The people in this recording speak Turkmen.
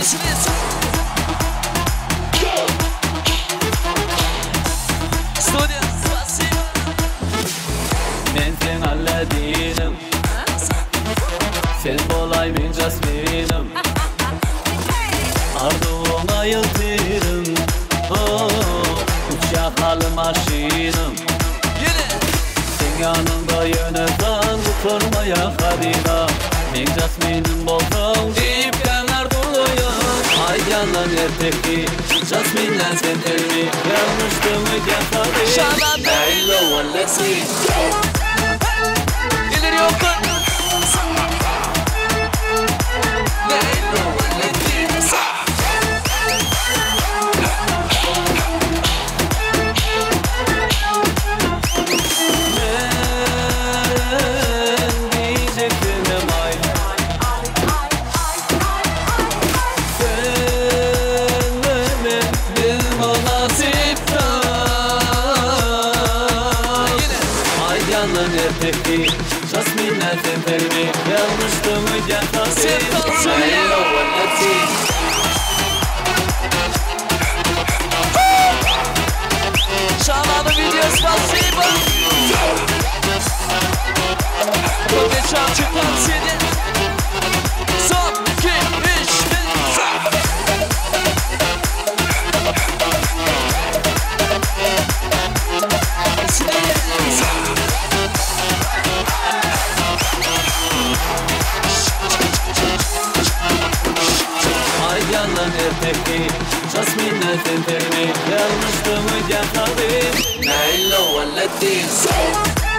Студия, спасибо. Men seň Aladinim. Sen bolaý meň Jasminim. Arzuwyňa ýyldyzym. Oh, uçýar haly maşynym. Ýene. Seň ýanyňda ýöne san gutarmaýar hazyna. Meň Jasminim bolsaň diýip ýanar durlaýan. Aýdýanlar erteki, Jasminden sen termi. Ýalňyşdym öýdýän tabi. Şalan. Hello, let's see. İleri yoktu. Hello, let's see. Men diýjekdim aý. Sen we men biz mynasyp Ýene. Aýdýanlar erteki, Jasminden sen termi. Ýalňyşdym öýdýän tabi. Sen kalsın. Hello, let's see. Şalan'ın video спасибо. Geçen çıkan seni. Son, iki, üç, bir. Aýdýanlar erteki, Jasminden sen termi. Ýalňyşdym öýdýän tabi. Hello, let's see.